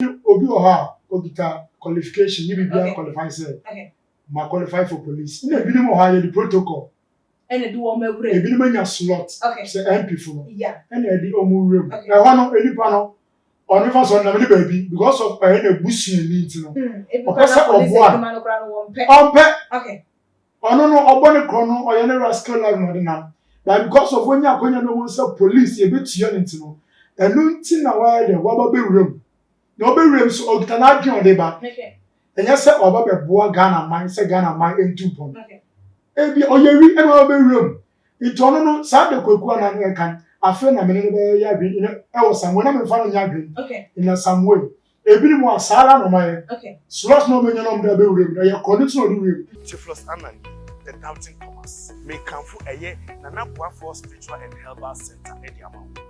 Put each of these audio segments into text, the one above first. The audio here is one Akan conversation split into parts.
Obi wɔ hɔ a okita qualification ne biribiara qualify sɛ ma qualify for police, ɛna ebinom wɔ hɔ a yɛde protocol ɛna de wɔn awura mu. Ebinom anya slot sɛ MP fo no ɛna ɛde wɔn wura mu. Na ɛhɔ no, nipa no ɔno fa so ɔnam ne baabi because of ɛyɛ na ebusuani nti no Ebi ɔpɛ kora sɛ na police ɔboa adwuma no kora no wɔn pɛ. Ɔmpɛ. Ɔno no ɔbɔ ne korɔ no, ɔyɛ ne rascal life na ɔde nam, but because of wonya akɔnya no wɔn sɛ police yɛbɛtua ne nti no, ɛno nti na wɔayɛ dɛ wɔaba bɛwura mu. Na ɔbɛwura mu so, ɔkuta n'adwene ɔde ba. Ɛnyɛ sɛ ɔba bɛboa Ghana man sɛ Ghana man ntu mpɔn. Ebi ɔyɛ wi ɛna ɔba bɛwura mu, nti ɔno no saa de Kwaku Anan no ɛka afei na mene no bɛyɛ adwene ɛwɔ some way na memfa no nyɛ adwene in some way. Ebinom a saa ara na ɔmayɛ slot na ɔbɛnya na ɔmde abɛwura mu na ɛyɛ korɔ ne ti na ɔde wura mu. Theophilus Annan, the Doubting Thomas. Mekamfo ɛyɛ Nana Boafoɔ Spiritual and Herbal Center ɛde ama wo.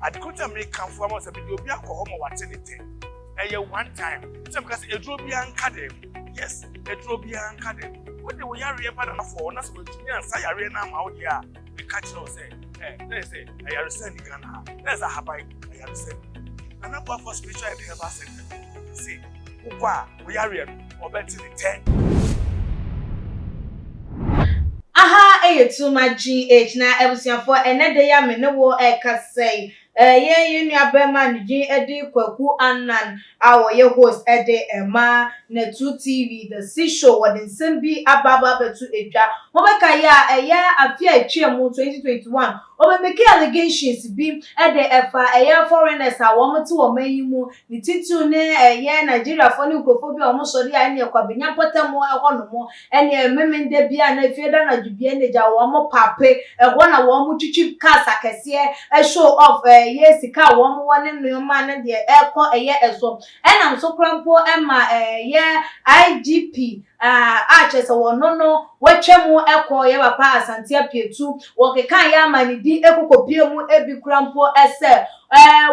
Adekota mekamfo ama wo sɛ mede obi akɔ hɔ ma wate ne tɛ. Ɛyɛ one time. Sɛ meka sɛ eduro biara nka dɛm. Yes, eduro biara nka dɛm. Wode wo yareɛ ba Nanafoɔ hɔ na sɛ watumi ansa yareɛ no ama wo deɛ a, meka kyerɛ wo sɛ na yɛ sɛ ayaresa ni Ghana ha. Na yɛ sɛ ahaban ayaresa ni. Nana Boafoɔ Spiritual and Herbal Center. Se wokɔ a, wo yareɛ no, ɔbɛte ne tɛ. Aha ɛyɛ Tuma GH, na abusuafoɔ, ɛnɛ da yi a me ne wo ɛkasa yi, ɛyɛ yɛn nua bɛrima ne din ɛde Kwaku Anan a wɔyɛ host ɛde ɛma Netu TV The C Show, wɔde nsɛm bi aba abɛto edwa. Wɔbɛka yi a, ɛyɛ afe a etwa mu 2021, wɔbɛmake allegations bi ɛde ɛfa ɛyɛ foreigners a wɔn te wɔn yi mu, ne titiriw ne ɛyɛ Nigeriafoɔ ne nkurɔfoɔ bi a wɔn sɔre a ɛne Kwabenya mpɔtam ɛhɔ nom, ɛne mmemmenda bi a na efie da anadwo bi ɛne gya wɔn pape ɛhɔ na wɔn twitwi cars akɛseɛ, show off ɛyɛ sika a wɔn wɔ ne nneɛma ne deɛ ɛkɔ ɛyɛ ɛso. Ɛnam so kora mpo ɛma ɛyɛ IGP a kyerɛ sɛ wɔn no wɔatwa mu ɛkɔ yɛ papa Asante Apietu, wɔkeka yɛ ama ne din ekokopie mu ebi kora mpo ɛsɛ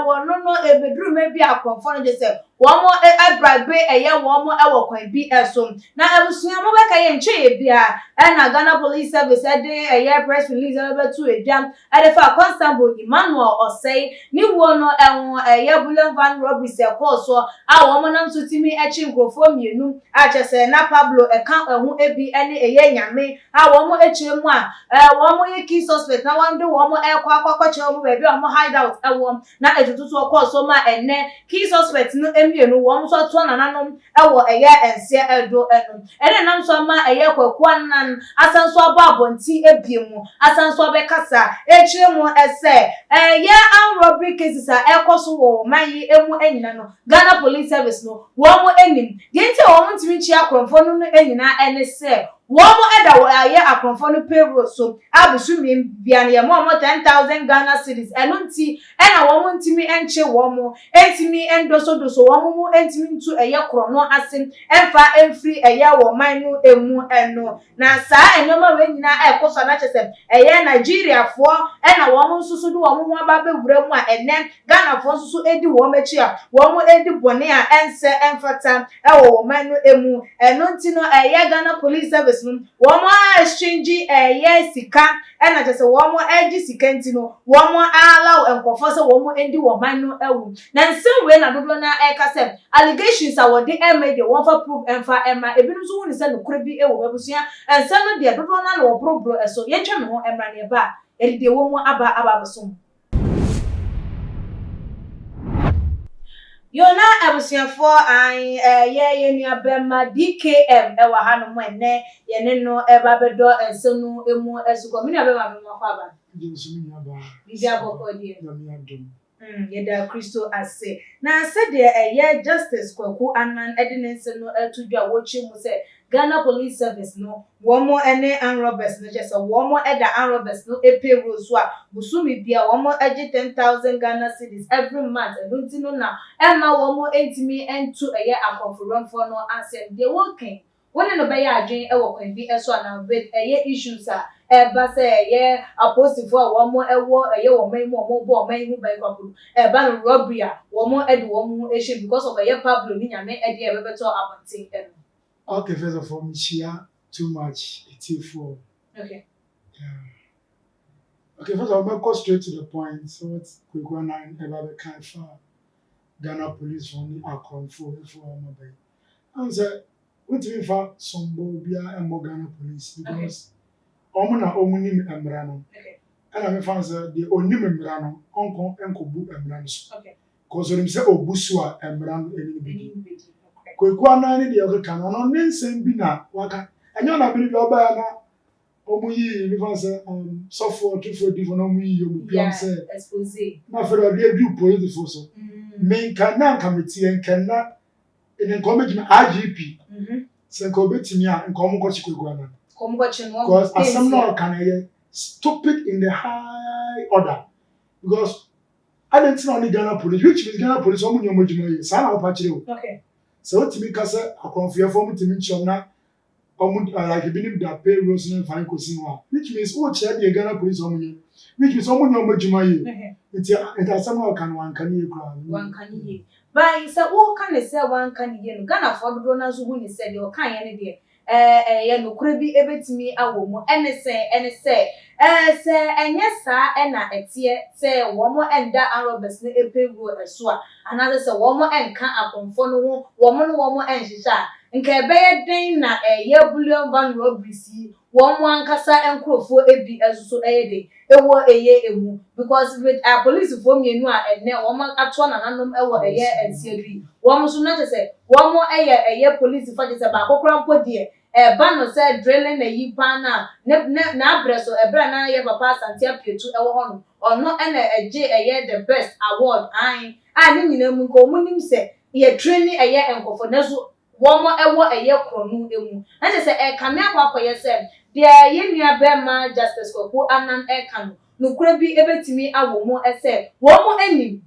wɔn no ebeduru mɛ bi akorɔmfoɔ no gye sɛ wɔn ɛbribe ɛyɛ wɔn ɛwɔ kwan bi ɛso. Na abusua, mo bɛka yɛ nkyɛn yɛ bia ɛna Ghana Police Service ɛde ɛyɛ press release ɛbɛbɛto edwa ɛde fa Constable Emmanuel Ɔsɛe ne wuo no ɛho, ɛyɛ bullion van robberies ɛkɔɔ so a wɔn nam so tumi ɛkyi nkurɔfoɔ mmienu a kyerɛ sɛ na Pablo ɛka ɛho ebi ɛne ɛyɛ Nyame a wɔn akyerɛ mu a wɔn yɛ key suspect na wɔn de wɔn ɛkɔ akɔkyerɛ wɔn baabi a wɔn hide out ɛwɔ, na etututu ɔkɔɔ so ma ɛnɛ key suspect no mmienu wɔn nso atoa nananom ɛwɔ ɛyɛ nseɛ ɛdo. Ɛno ɛna nam so ama ɛyɛ Kwaku Anan asan so abɔ abɔnten ebie mu asan so abɛkasa ekyirɛ mu ɛsɛ ɛyɛ armed robbery cases a ɛkɔ so wɔ ɔman yi emu nyina no, Ghana Police Service no wɔn anim deɛ nti a wɔn ntumi nkyia akorɔmfoɔ no nyinaa ɛne sɛ wɔn ɛda wɔ ɛyɛ akorɔmfoɔ no payroll so abosome bia no yɛ mo a wɔn 10,000 Ghana cedis. Ɛno nti ɛna wɔn ntumi nkye wɔn, ntumi ndosodoso wɔn mu, ntumi ntu ɛyɛ korɔ no ase ɛmfa mfiri ɛyɛ wɔn man no emu. Ɛno na saa nneɛma wei nyinaa ɛkɔ so anakyɛ sɛ ɛyɛ Nigeriafoɔ ɛna wɔn nso so de wɔn ho aba abɛwura mu a ɛnɛ Ghanafoɔ nso so edi wɔn akyi a wɔn edi bɔne a ɛnsɛ ɛmfata ɛwɔ wɔn man no emu. Ɛno nti no ɛyɛ Ghana Police Service no wɔn a exchange ɛyɛ sika ɛna kyerɛ sɛ wɔn ɛgye sika nti no wɔn allow nkurɔfoɔ sɛ wɔn ndi wɔn man no awu. Na nsɛm wei na dodoɔ na ɛka sɛ allegations a wɔde ɛma yi deɛ, wɔmfa proof ɛmfa ɛma. Ebinom nso hu ne sɛ nokorɛ bi ɛwɔ mu. Abusua, nsɛm no deɛ, dodoɔ na wɔborɔborɔ ɛso. Yɛntwa me ho ɛmra ne ɛba a yɛde deɛ ɛwɔ mu aba abɛso mu. Yona abusuafoɔ an ɛyɛ yɛn nua bɛrima DKM ɛwɔ hanom. Ɛnɛ yɛne no ɛba bɛdɔ nsɛm no emu ɛso kɔ. Me nua bɛrima, bɛrima kɔ aba. Gye nso me nua baa. Biribi abɔkɔ deɛ? Nyame adom. Yɛda Kristo ase. Na sɛdeɛ ɛyɛ Justice Kwaku Anan ɛde ne nsɛm no ɛto dwa a wɔkyerɛ mu sɛ Ghana Police Service no wɔn ne armed robbers no kyerɛ sɛ wɔn ɛda armed robbers no payroll so a bosome bia wɔn gye 10,000 Ghana cedis every month. Ɛno nti no na ɛma wɔn ntumi nto ɛyɛ akɔnforɔmfoɔ no asɛm deɛ wɔka. Wɔne no bɛyɛ adwene ɛwɔ kwan bi ɛso anaa with ɛyɛ issues a ɛba sɛ ɛyɛ apolisifoɔ a wɔn ɛwɔ ɛyɛ wɔn man mu a wɔn bɔ ɔman yi ho ban kwaporo ɛba no robbery a wɔn ɛde wɔn ho ɛhyɛ because of ɛyɛ Pablo ne Nyame ɛde ɛbɛbɛtɔ abɔnten ɛno? Okay, first of all, mehyia too much etiefoɔ. Yeah. Okay, first of all, mɛkɔ straight to the point. So what Kwaku Anan ɛba bɛka ɛfa Ghana police foɔ ne akorɔmfoɔ ɛfiri wɔn aba yi. Ɛhu sɛ wontumi mfa sombɔ biara mmɔ Ghana police because wɔn na wɔn nim mmara no. Ɛna mefa no sɛ deɛ ɔnim mmara no, ɔnkɔ nkɔbu mmara no so. Because onim sɛ ɔbu so a, mmara no ɛne no bɛdi. Kwaku Anan ne deɛ ɔkeka no, ɔno ne nsɛm bi na waka. Ɛnyɛ ɔna bere bi ɔbaeɛ na wɔn yii, mefa no sɛ sɔfoɔ, ɔtwefoɔ, adiyifoɔ na wɔn yii wɔn piam sɛ na afei ɔde aduru polisifoɔ so. Menka na nka meteɛ nka na ɛnɛ nka ɔbɛtumi IGP sɛ nka ɔbɛtumi a, nka ɔmo kɔkye Kwaku Anan. Because asɛm na ɔka no ɛyɛ stupid in the high order, because adɛn nti na ɔne Ghana Police, which means Ghana Police ɔmo nyɛ ɔmo adwuma yie saa na wɔpa kyerɛ o. Sɛ wotumi ka sɛ akorɔmfoyɛfoɔ ɔmo tumi nkyerɛ ɔmo na ɔmo like ebinom da payrolls ne nfa nkosi hɔ a, which means wokyerɛ deɛ Ghana Police ɔmo yɛ, which means ɔmo nyɛ ɔmo adwuma yie. Nti asɛm na ɔka no, wanka ne yie koraa. Wanka ne yie. But sɛ woka ne sɛ wanka ne yie no, Ghanafoɔ dodoɔ no nso hu ne sɛ deɛ ɔkaeɛ no deɛ, ɛyɛ nokorɛ bi ebɛtumi awɔ mu. Ɛne sɛ ɛnyɛ saa ɛna ɛteɛ sɛ wɔn ɛnda armed robbers no payroll ɛso a, anaasɛ sɛ wɔn ɛnka akɔnfoɔ no ho, wɔn no wɔn ɛnhyehyɛ a, nka ɛbɛyɛ den na ɛyɛ bullion van robberies yi, wɔn ankasa nkurɔfoɔ ebi ɛso so ɛyɛ den ɛwɔ ɛyɛ emu? Because with apolisifoɔ mmienu a ɛnɛ wɔn atoa nananom ɛwɔ ɛyɛ nsia du yi, wɔn nso na kyerɛ sɛ wɔn ɛyɛ polisifoɔ, kyerɛ sɛ baako koraa mpo deɛ, ɛba no sɛ drilling na yi paa na ne n'abrɛ so, ɛbrɛ a na yɛ papa Asante Apietu ɛwɔ hɔ no, ɔno ɛna ɛgye ɛyɛ the best award ae a ne nyinaa mu nka wɔn nim sɛ yɛ training ɛyɛ nkɔfo, nanso wɔn ɛwɔ ɛyɛ korɔno emu na kyerɛ sɛ ɛkame akɔ akɔyɛ sɛ deɛ yɛn nua bɛrima Justice Kwaku Anan ɛka no, nokura bi ebetumi awɔ mu ɛsɛ wɔn anim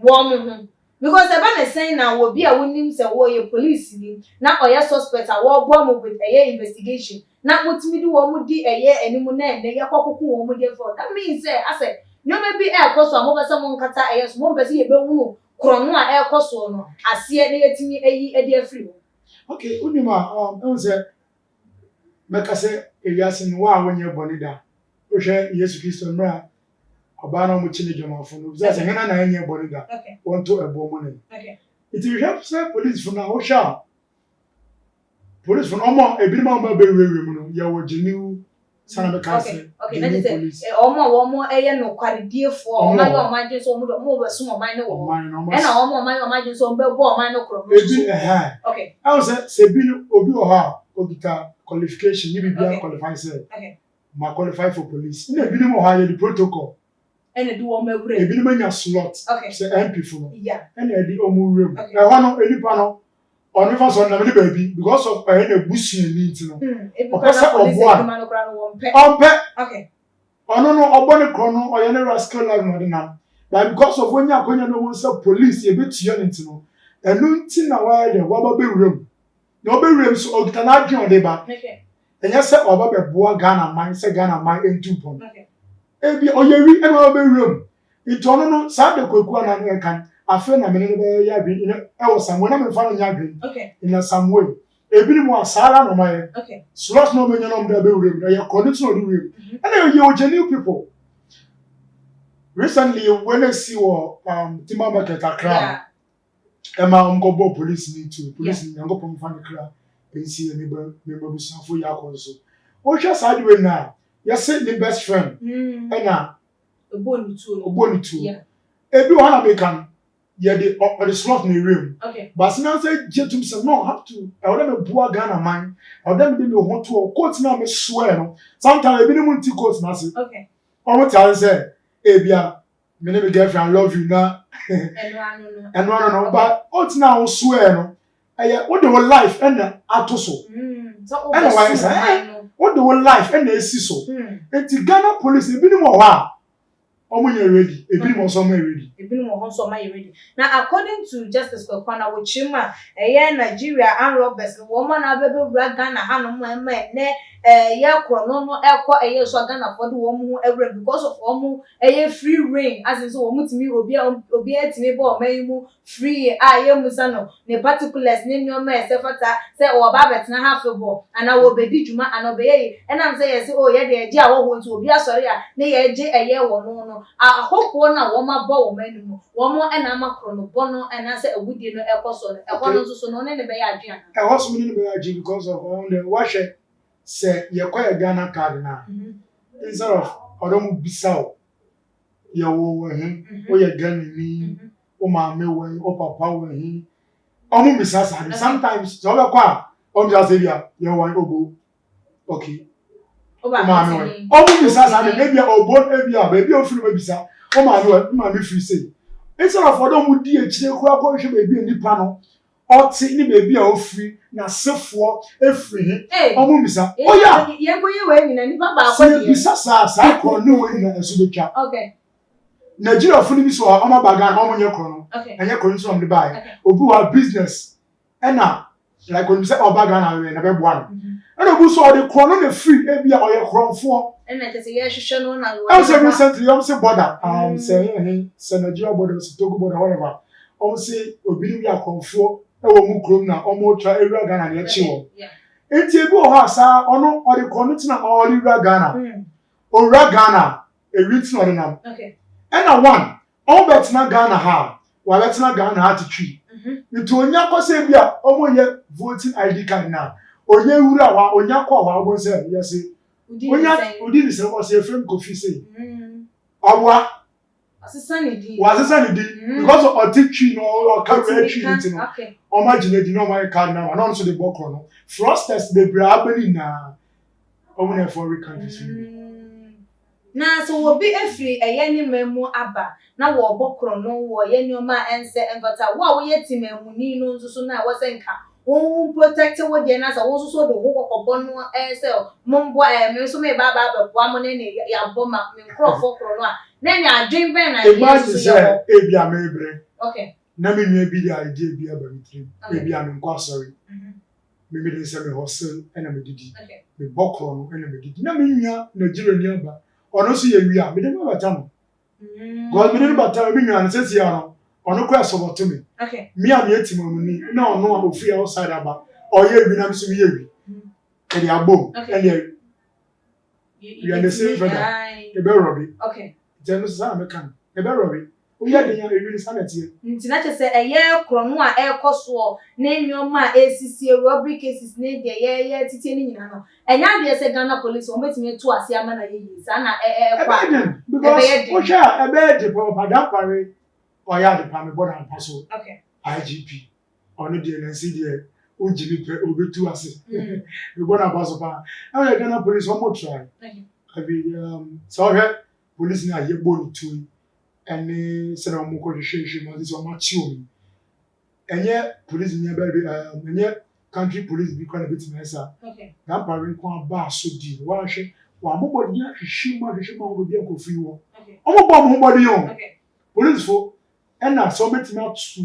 wɔn ho, because ɛbɛ ne sɛn na obi a wonim sɛ wɔyɛ police ni na ɔyɛ suspect a wɔreboa mo with ɛyɛ investigation na motumi de wɔn di ɛyɛ anim na ɛnɛ yɛkɔ koko wɔn deɛ fɔ, that means sɛ asɛ nneɛma bi ɛɛkɔ so a mopɛ sɛ mo nkata ɛyɛ so, mompɛ sɛ yɛbɛhunu korɔno a ɛɛkɔ soɔ no aseɛ na yɛtumi ayi ɛde afiri hɔ. Okay, wonim a ɛhu sɛ mɛka sɛ ewiase no, wo a wonyɛ bɔne da, wohwɛ Yesu Kristo mmerɛ a ɔbaa na ɔmokyi ne dwamanfo no, obisa sɛ hena na ɛnyɛ bɔne da, wɔnto ɛboɔ mu ne. Nti hwɛ sɛ polisifo no a, wohwɛ a polisifo no, ɔmo a ebinom a ɔmo abɛwurawura mu no, yɛwɔ genuine sanni bɛka sɛ genuine police. Ɔmo a wɔn yɛ nokwarediefoɔ, ɔmo ayɛ ɔmo adwene sɛ ɔmo de ɔmo bɛsom ɔman no wɔ hɔ, ɛna ɔmo a ɔmo ayɛ ɔmo adwene sɛ ɔmo bɛbɔ ɔman no korɔ no. Ebi ɛhɛn ɛwɔ sɛ ebi no, obi wɔ hɔ a okita qualification ne biribi a qualify sɛ ma qualify for police, ɛna ebinom wɔ hɔ a yɛde protocol ɛna de wɔn awura. Ebinom anya slot sɛ MP fo no, ɛna ɛde wɔn wura mu. Ɛhɔ no, nipa no ɔno fa sɛ ɔnam ne baabi because of ɛyɛ na ebusuani nti no, ɔpɛ sɛ ɔboa, ɔmpɛ. Ɔno no ɔbɔ ne korɔ no, ɔyɛ ne rascal life na ɔde nam, but because of onye akonya na wɔn sɛ police yɛbɛtua ne nti no, ɛno nti na wɔayɛ dɛ wɔaba bɛwura mu. Na ɔbɛwura mu so, ɔkita n'adwene ɔde ba. Ɛnyɛ sɛ ɔba bɛboa Ghana man sɛ Ghana man ntu mpɔn. Ebi ɔyɛ wi ɛna ɔba bɛwura mu. Nti ɔno no saa de Kwaku Anan no ɛka afei na mene no bɛyɛ adwene ɛwɔ some way na memfa no nyɛ adwene in a some way. Ebinom a saa ara na ɔma yɛ slot na ɔbɛnya na ɔmo de abɛwura mu na yɛ kɔ ne ti na ɔde wura mu, ɛna yɛ wɔ genuine people. Recently wɔn esi wɔ Timber Market, Accra, ɛma wɔn kɔ bɔ police ni tu police ni, Nyankopɔn fa ne kra nsi ne ba ne ba busuafo yɛ akɔ so. Wohwɛ saa de wei na yɛsɛ ne best friend ɛna ɔbɔ ne tuo. Ɔbɔ ne tuo. Ebi wɔ hɔ na meka no, yɛde ɔde slot na ewura mu baasi na sɛ gye tum sɛ no have to, ɛwɔ dɛ meboa Ghana man, ɛwɔ dɛ mede me ho to oath na me swear no. Sometimes ebinom nti oath na ase wɔn te ase sɛ ebia me ne me girlfriend, I love you, na ɛno ano no, but oath na wo swear no, ɛyɛ wode wo life ɛna ato so, ɛna wayɛ sɛ wode wo life ɛna esi so. Nti Ghana Police, ebinom wɔ hɔ a wɔn nyɛ ready, ebinom nso wɔn yɛ ready. Ebinom wɔ hɔ nso wɔn ayɛ ready. Na according to Justice Kwaku Annan, wɔkyerɛ mu a, ɛyɛ Nigeria armed robbers no wɔn a na abɛbɛwura Ghana hanom a ɛma ɛnɛ. Ɛyɛ korɔno no ɛkɔ ɛyɛ so a Ghanafoɔ de wɔn ho awura mu because of wɔn ɛyɛ free reign as in sɛ wɔn tumi obi obiara tumi bɔ ɔman yi mu free a yɛmmusa no ne particulars ne nneɛma a ɛsɛ fata sɛ wɔba abɛtena ha afebɔɔ anaa wɔbɛdi dwuma anaa ɔbɛyɛ yi. Ɛnam sɛ yɛsɛ o yɛde yɛgye ahɔhoɔ nti obi asɔre a ne yɛgye ɛyɛ wɔ no, ahɔhoɔ no a wɔn abɔ wɔn anim no, wɔn ɛna ama korɔnobɔ no ɛnaasɛ awudie no ɛkɔ so no, ɛhɔ no nso so no, ɔne ne bɛyɛ adwene anaa? Ɛhɔ so ne bɛyɛ agye because of ɔno deɛ, wahwɛ sɛ yɛkɔ yɛ Ghana Card na instead of ɔdɔ mu bisa wo yɛwɔ wɔ he, woyɛ Ghanani, wo maame wɔ he, wo papa wɔ he, ɔmo bisa saa de. Sometimes sɛ ɔbɛkɔ a, ɔmo bisa sɛ bia yɛwɔ Obo, okay, wo maame wɔ he, ɔmo bisa saa de. Ebi a Obo, ebi a baabi a ofiri no bisa wo maame wɔ, wo maame firi sei. Instead of ɔdɔ mu di akyire kura kɔhwɛ baabi a nipa no ɔte ne baabi a ofiri, n'asefoɔ efiri he, ɔmo bisa oya. Yɛn kɔ yɛ wɔ nyina nipa baako sɛ deɛ. Bisa saa korɔ ne wɔ nyina ɛso betwa. Nigeriafo no bi so a ɔmo aba Ghana, ɔmo nyɛ korɔ no. Ɛnyɛ korɔ no nso na ɔmo de baayɛ. Obi wɔ business ɛna like onim sɛ ɔba Ghana wɛ na bɛboa no, ɛna obi nso ɔde korɔ no na firi, ebi a ɔyɛ korɔmfoɔ. Ɛna kyerɛ sɛ yɛhwehwɛ no na ɛwɔ sɛ recently ɔmo sɛ border sɛ ɛyɛ he, sɛ Nigeria border, sɛ Togo border, whatever, ɔmo sɛ obinom yɛ akorɔmfoɔ ɛwɔ ɔmo kurom na ɔmo tra ewura Ghana na ɛkyi wɔn. Nti ebi wɔ hɔ a saa ɔno ɔde korɔ no tena ɔde wura Ghana. Owura Ghana ewi tena ɔde nam. Ɛna one, ɔmo bɛtena Ghana ha a, wabɛtena Ghana ha titwi. Nti onya kɔ sɛ bi a ɔmo yɛ voting ID card na onya wura hɔ a, onya kɔ hɔ a, ɔmo sɛ yɛse onya odi ne sɛ ɔsɛ efrem Kofi sei. Ɔboa. Ɔsesa ne din. Wasesa ne din because ɔte Twi no, ɔka wura Twi no ti no, ɔmo agye n'adi na ɔmo ayɛ card na ama na ɔno nso de bɔ korɔ no. Fraudsters bebree aba ne nyinaa, ɔmo na foreign countries no bi. Na sɛ obi efiri ɛyɛ ne man mu aba na wɔrebɔ korɔ no, wɔyɛ nneɛma a ɛnsɛ ɛmfata, wo a woyɛ temamuni no nso so na ɛwɔ sɛ nka wɔn protect wo deɛ, na sɛ wɔn nso so de wo kɔkɔbɔ no ɛyɛ sɛ mo mbɔ ɛɛ me nso me ba aba abɛboa mo ne yɛabɔ ma me nkorɔfoɔ korɔ no a, na ɛnyɛ adwene bɛn na yɛn imagine nso yɛ sɛ wɔ? Ebi a mebrɛ na me nua bi de idea bi aba me tirim. Ebi a menkɔ asɔre. Me de sɛ me hustle ɛna me didi. Mebɔ korɔ no ɛna me didi na me nua Nigeria ni aba, ɔno nso yɛ wi a mede no bɛbata no because mede no bata no, me nua no sɛsi a no ɔno kora sɔbɔto me. Me a meyɛ timamuni na ɔno a ofiri outside aba ɔyɛ wi na me nso meyɛ wi ɛde abom ɛne we are the same feather, ɛbɛrɔbe. Nti ɛno saa na mɛka no, ɛbɛrɔbe. Woyɛ den a, ewi no saa na ɛteɛ. Nti na kyerɛ sɛ ɛyɛ korɔno a ɛrekɔ soɔ ne nneɛma a ɛresisie, robbery cases ne deɛ yɛyɛ tete ne nyinaa no, ɛnyɛ adeɛ sɛ Ghana Police wɔn bɛtumi ato ase ama na yɛyie saa na ɛɛkɔ ɛbɛyɛ a den because ɛbɛyɛ den. Wohwɛ a, ɛbɛyɛ den pɔpɔpa. Dampare ɔyɛ ade pa, mebɔ nampa so. IGP ɔno deɛ, nansi deɛ wogye mi pɛ obetu ase. Mebɔ nampa so paa. Ɛwɔ Ghana Police, wɔn try. Abi sɛ ɔhwɛ police no a yɛbɔ ne tuo yi ɛne sɛdeɛ wɔn kɔ hwehwɛ mu ase sɛ wɔn akyi wɔn yi, ɛnyɛ police nyɛ bɛrɛ bi, ɛnyɛ country police bi kora na ebetumi ayɛ saa. Dampare nko aba so di wɔahwɛ wɔn abɔbɔden ahwehwɛ mu ahwehwɛ mu ahwɛ baabi a nkurɔfo yi wɔ. Wɔn bɔ wɔn ho bɔden o. Polisifo ɛna sɛ wɔbɛtumi ato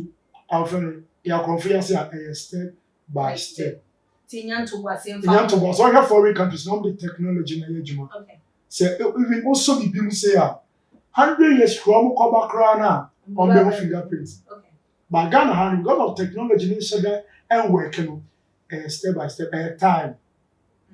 ahofɛ no yɛ akorɔmfo yi ase a, ɛyɛ step by step. Nti nya ntoboaseɛ mfa ɛnya ntoboa. Sɛ ɔhwɛ foreign countries na wɔn de technology na ɛyɛ adwuma. Sɛ even wosɔ biribi mu se a 100 years kura wɔn kɔba koraa na wɔn bɛhu fingerprint. But Ghana ha no, because of technology ne nhyɛ dɛ ɛnwɔɛke no, ɛyɛ step by step, ɛyɛ time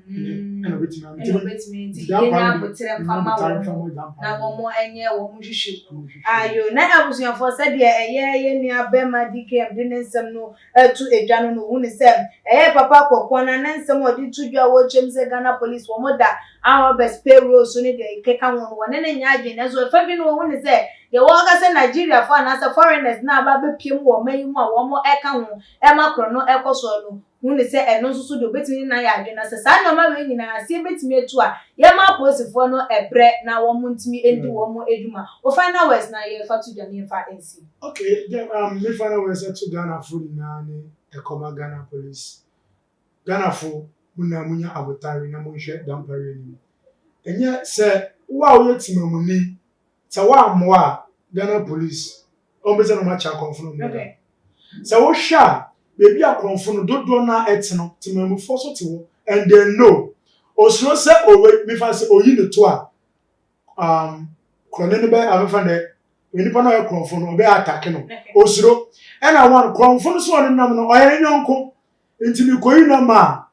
ɛna obetumi ama. Ɛna obetumi, nti yɛnya abotire mfa ma wɔn na wɔn nyɛ wɔn hwehwɛ mu. Ayo, na abusuafoɔ, sɛdeɛ ɛyɛ yɛn nua bɛrima DKM de ne nsɛm no ɛto edwa no, ohun ne sɛ ɛyɛ papa kɔkɔɔ na ne nsɛm a ɔde to dwa a wɔrekyerɛ mu sɛ Ghana Police wɔn da armed payroll so ne deɛ ɛkeka ho no, wɔne ne nyɛ adwene. Nanso ɛfa bi no, ohun ne sɛ deɛ wɔka sɛ Nigeriafoɔ anaasɛ foreigners na aba abɛpie mu wɔ ɔman yi mu a wɔn ɛka ho ɛma korɔ no ɛkɔ soɔ no, hu ne sɛ ɛno nso so deɛ obetumi ne nan yɛ adwene. Na sɛ saa nneɛma wei nyinaa aseɛ betumi etu a, yɛma apolisifoɔ no ɛbrɛ na wɔn ntumi ndi wɔn adwuma. O final words na yɛfa to dwa ne yɛfa nsi. Okay, then me final words to Ghana fo nyinaa ne ɛkɔma Ghana Police. Ghana fo mo nyinaa, munya abotare na monhwɛ Dampare anim. Ɛnyɛ sɛ wo a woyɛ temamuni sɛ woammoa a, Ghana Police wɔn bɛ sɛ na wɔn akyɛ akɔnfo no mu. Sɛ wohwɛ a, beebi a akorɔmfo no dodoɔ no a ɛte no, temamufoɔ so te hɔ and they know. Osuro sɛ owe mefa sɛ oyi ne to a korɔne no bɛ amefa dɛ nipa no ɔyɛ korɔmfo no ɔbɛ atake no. Osuro. Ɛna one korɔmfo no so ɔne nam no ɔyɛ ne nyɔnko. Nti mekɔyi no ma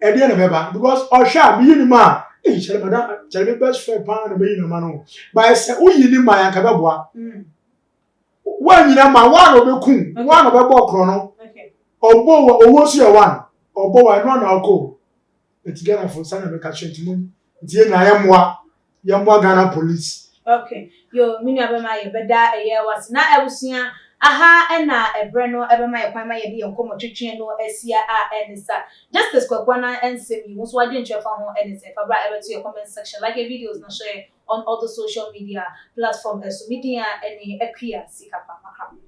a ɛdeɛ na bɛba because ɔhwɛ a meyi ne ma a ee kyerɛ madam kyerɛ me best friend paa na meyi no ma no. But sɛ woyi ne ma yɛnka bɛboa. Woanyina ma woa na ɔbɛkum woa na ɔbɛbɔ korɔ no. Ɔbɔ wɔ owó nso yɛ one ɔbɔ wɔ ɛno na ɔkɔ. Nti Ghana fo sanni mɛka kyerɛ nti mo nti yɛn nyinaa yɛmmoa yɛmmoa Ghana police. Okay. Yo, me nua bɛma yɛbɛda ɛyɛ wase na abusua aha ɛna ɛbrɛ no ɛbɛma yɛ kwan ma yɛde yɛn nkɔmmɔ twetwe no asia a ɛne sa. Justice Kwaku Annan nsɛm yi, wo nso w'adwenkyerɛ fa ho ɛne sɛ fa bra ɛbɛto yɛ comment section, like yɛ videos na share on all the social media platform ɛso. Me din a ɛne Akua Sikapa Makrabo.